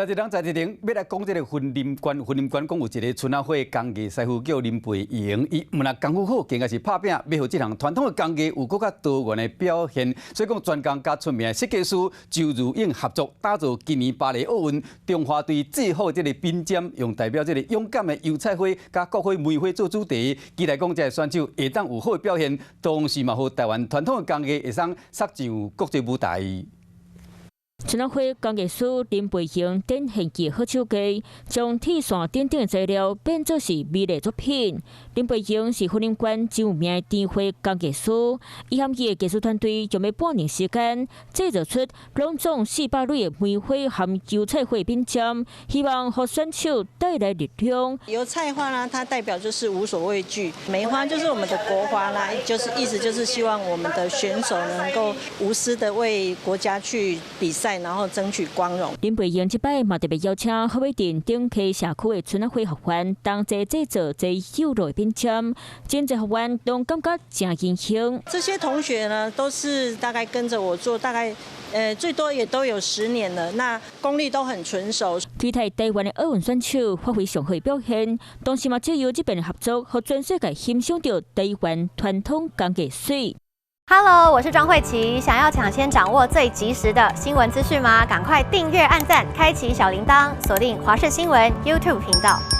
在這人在這邊欲來講這个雲林縣，雲林縣講有一个春仔花工藝師傅叫林培榮，伊毋但功夫好，更加是拍拚，欲予這項傳統的工藝有閣較多元的表現。所以講專工佮出名的設計師周如勇合作，打造今年巴黎奧運中華隊制服這个鬢針，用代表這个勇敢的油菜花佮國徽梅花做主題，期待講這个選手會當有好的表現，同時嘛，予台灣傳統的工藝會使殺上國際舞台。春仔花工藝師林培雄展現其好手藝，將鐵線等等材料變做是美麗作品。林培雄是雲林縣真有名的甜花工藝師，伊和伊的技術團隊用了半年時間，製造出攏總400蕊的梅花和油菜花鬢針，希望予選手帶來力量。油菜花呢，它代表就是無所畏懼；梅花就是我們的國花啦，就是意思就是希望我們的選手能夠無私的為國家去比賽，然後爭取光榮。林培榮這擺嘛特別邀請合尾鎮頂溪社區的春仔花學員同齊製造這幼露的鬢針，真濟學員攏感覺誠榮幸。這些同學呢，都是大概跟着我做，大概最多也都有10年了，那功力都很純熟。期待台灣的奧運選手發揮上好表現，同時嘛藉由這遍合作，予全世界欣賞著台灣傳統工藝媠。 Hello，我是莊慧琪。想要搶先掌握最及時的新聞資訊嗎？趕快訂閱、按讚、開啟小鈴鐺，鎖定華視新聞 YouTube 頻道。